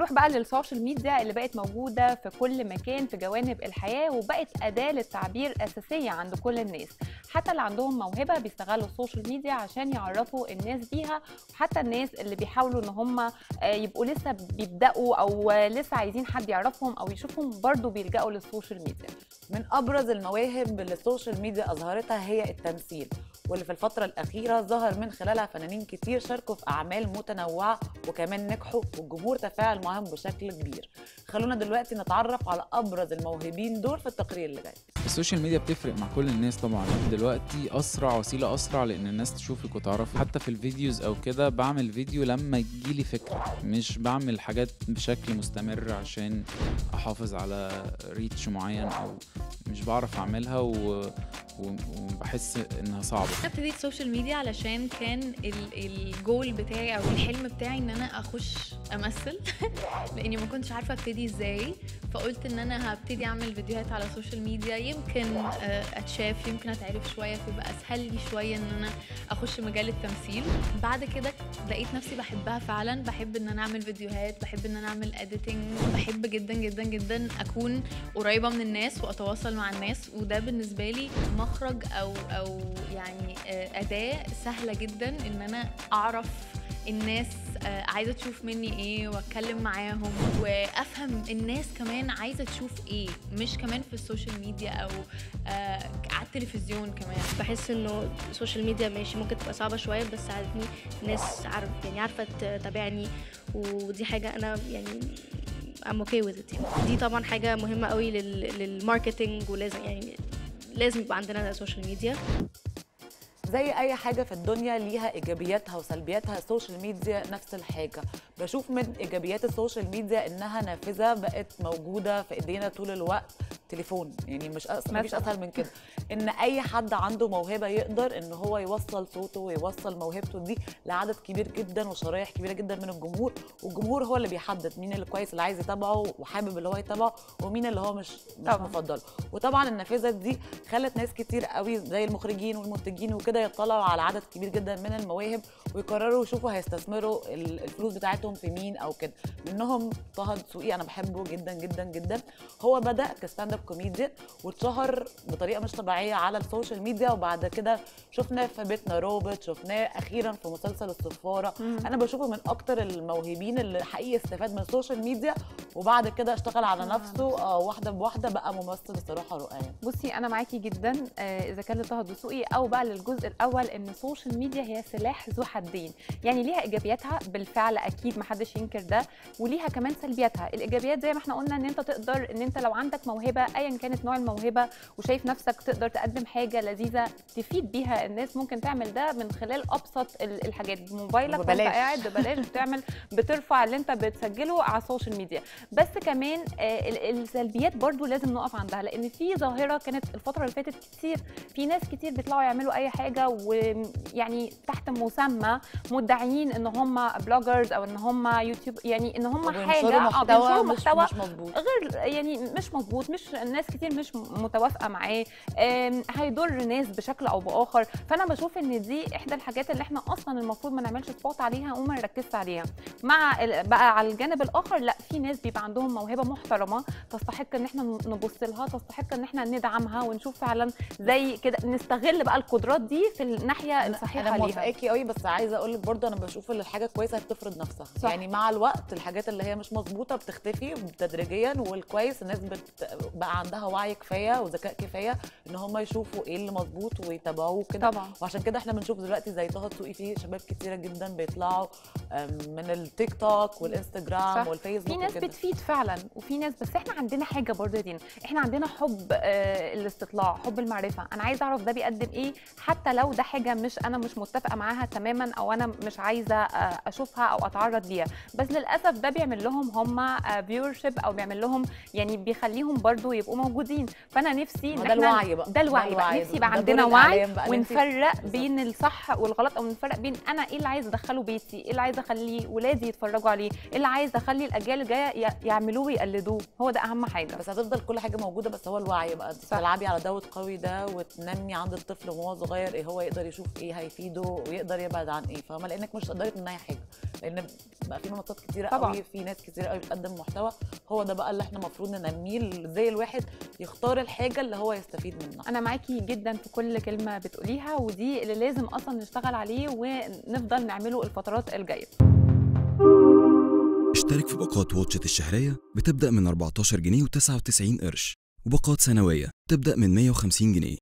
نروح بقى لل social media اللي بقت موجودة في كل مكان في جوانب الحياة، وبقت أداة للتعبير أساسية عند كل الناس. حتى اللي عندهم موهبة بيستغلوا ال social media عشان يعرفوا الناس بيها، وحتى الناس اللي بيحاولوا ان هم يبقوا لسه بيبدأوا او لسه عايزين حد يعرفهم او يشوفهم برضو بيلجأوا لل social media. من أبرز المواهب اللي ال social media أظهرتها هي التمثيل، واللي في الفترة الأخيرة ظهر من خلالها فنانين كتير شاركوا في أعمال متنوعة وكمان نجحوا والجمهور تفاعل معاهم بشكل كبير. خلونا دلوقتي نتعرف على أبرز الموهوبين دول في التقرير اللي جاي. ال social media بتفرق مع كل الناس طبعا، دلوقتي أسرع وسيلة، أسرع لأن الناس تشوفك وتعرفك. حتى في ال videos أو كده بعمل فيديو لما يجيلي فكرة، مش بعمل حاجات بشكل مستمر عشان أحافظ على reach معين أو مش بعرف أعملها وبحس إنها صعبة. أنا ابتديت social media علشان كان الجول بتاعي أو الحلم بتاعي إن أنا أخش أمثل لأني ما كنتش عارفة أبتدي إزاي، فقلت إن أنا هبتدي أعمل فيديوهات على ال social media، يمكن أتشاف، يمكن أتعرف شوية، فيبقى أسهل لي شوية إن أنا أخش مجال التمثيل. بعد كده لقيت نفسي بحبها فعلا، بحب إن أنا أعمل فيديوهات، بحب إن أنا أعمل editing، بحب جدا جدا جدا أكون قريبة من الناس وأتواصل مع الناس، وده بالنسبة لي مخرج أو يعني أداة سهلة جدا إن أنا أعرف الناس عايزة تشوف مني إيه وأتكلم معاهم وأفهم الناس كمان عايزة تشوف إيه، مش كمان في ال social media أو على التلفزيون كمان. بحس إنه ال social media ماشي ممكن تبقى صعبة شوية، بس ساعدتني ناس عارف يعني عارفة تتابعني، ودي حاجة أنا يعني I'm okay with it. يعني دي طبعا حاجة مهمة قوي لل marketing، ولازم يعني لازم يبقى عندنا social media. زي اي حاجة في الدنيا ليها ايجابياتها وسلبياتها، ال social media نفس الحاجة. بشوف من ايجابيات ال social media انها نافذة بقت موجودة في ايدينا طول الوقت، تليفون يعني مش مفيش اسهل من كده، ان اي حد عنده موهبة يقدر ان هو يوصل صوته ويوصل موهبته دي لعدد كبير جدا وشرايح كبيرة جدا من الجمهور، والجمهور هو اللي بيحدد مين اللي كويس اللي عايز يتابعه وحابب اللي هو يتابعه ومين اللي هو مش مفضلة. وطبعا النافذة دي خلت ناس كتير قوي زي المخرجين والمنتجين وكده يطلعوا على عدد كبير جدا من المواهب ويقرروا يشوفوا هيستثمروا الفلوس بتاعتهم في مين او كده. منهم طه دسوقي، انا بحبه جدا جدا جدا. هو بدا ك stand up comedian واتشهر بطريقة مش طبيعية على ال social media، وبعد كده شفناه في بيتنا روبوت، شفناه اخيرا في مسلسل الصفاره. انا بشوفه من اكتر الموهوبين اللي حقيقي استفاد من ال social media وبعد كده اشتغل على نفسه واحدة بواحدة، بقى ممثل الصراحة رائع. بصي انا معاكي جدا اذا كان لطه دسوقي او بقى للجزء الاول، ان ال social media هي سلاح ذو حدين، يعني ليها ايجابياتها بالفعل اكيد ما حدش ينكر ده، وليها كمان سلبياتها. الايجابيات زي ما احنا قلنا ان انت تقدر ان انت لو عندك موهبة ايا كانت نوع الموهبة وشايف نفسك تقدر تقدم حاجة لذيذة تفيد بيها الناس، ممكن تعمل ده من خلال ابسط الحاجات، بموبايلك وانت قاعد ببلاش بتعمل بترفع اللي انت بتسجله على ال social media. بس كمان السلبيات برضو لازم نقف عندها، لان في ظاهره كانت الفترة اللي فاتت كتير، في ناس كتير بيطلعوا يعملوا اي حاجة ويعني تحت مسمى مدعيين ان هم bloggers او ان هم يوتيوب، يعني ان هم حاجة بينشروا محتوى مش مظبوط، غير يعني مش مظبوط، مش الناس كتير مش متوافقة معاه، هيضر ناس بشكل او باخر. فانا بشوف ان دي احدى الحاجات اللي احنا اصلا المفروض ما نعملش spot عليها وما نركزش عليها. مع بقى على الجانب الاخر لا، في ناس بيبقى عندهم موهبة محترمه تستحق ان احنا نبص لها، تستحق ان احنا ندعمها ونشوف فعلا زي كده نستغل بقى القدرات دي في الناحية الصحيحة ليها. انا موافقاكي قوي، بس عايزه اقول لك برضه انا بشوف ان الحاجة الكويسة بتفرض نفسها. صح. يعني مع الوقت الحاجات اللي هي مش مظبوطة بتختفي تدريجيا، والكويس الناس بقى عندها وعي كفاية وذكاء كفاية ان هم يشوفوا ايه اللي مظبوط ويتابعوه كده. طبعا. وعشان كده احنا بنشوف دلوقتي زي طه دسوقي في شباب كتيرة جدا بيطلعوا من التيك توك والانستجرام والفيسبوك. في ناس بتفيد فعلا وفي ناس، بس احنا عندنا حاجة برضه يا دينا، احنا عندنا حب الاستطلاع، حب المعرفة، انا عايزه اعرف ده بيقدم ايه، حتى لو ده حاجة مش انا مش متفقه معاها تماما او انا مش عايزه اشوفها او اتعرض ليها، بس للاسف ده بيعمل لهم هم viewership او بيعمل لهم يعني بيخليهم برضو يبقوا موجودين. فانا نفسي ده الوعي بقى، ده الوعي بقى، نفسي يبقى عندنا وعي ونفرق بين الصح والغلط، او نفرق بين انا ايه اللي عايزه ادخله بيتي، ايه اللي عايزه اخلي ولادي يتفرجوا عليه، ايه اللي عايزه اخلي الاجيال الجاية يعملوه ويقلدوه. هو ده اهم حاجة. بس هتفضل كل حاجة موجودة، بس هو الوعي بقى، تلعبي على ده وتقوي ده وتنمي عند الطفل وهو صغير ايه، هو يقدر يشوف ايه هيفيده ويقدر يبعد عن ايه، فاهمه؟ لانك مش هتقدري تمنعي حاجة، لان بقى في منصات كتيرة قوي، في ناس كتيرة قوي بتقدم محتوى. هو ده بقى اللي احنا المفروض ننميه، ازاي الواحد يختار الحاجة اللي هو يستفيد منها. انا معاكي جدا في كل كلمة بتقوليها، ودي اللي لازم اصلا نشتغل عليه ونفضل نعمله الفترات الجاية. اشترك في باقات واتشت الشهرية بتبدأ من 14 جنيه و99 قرش، وباقات سنوية تبدأ من 150 جنيه.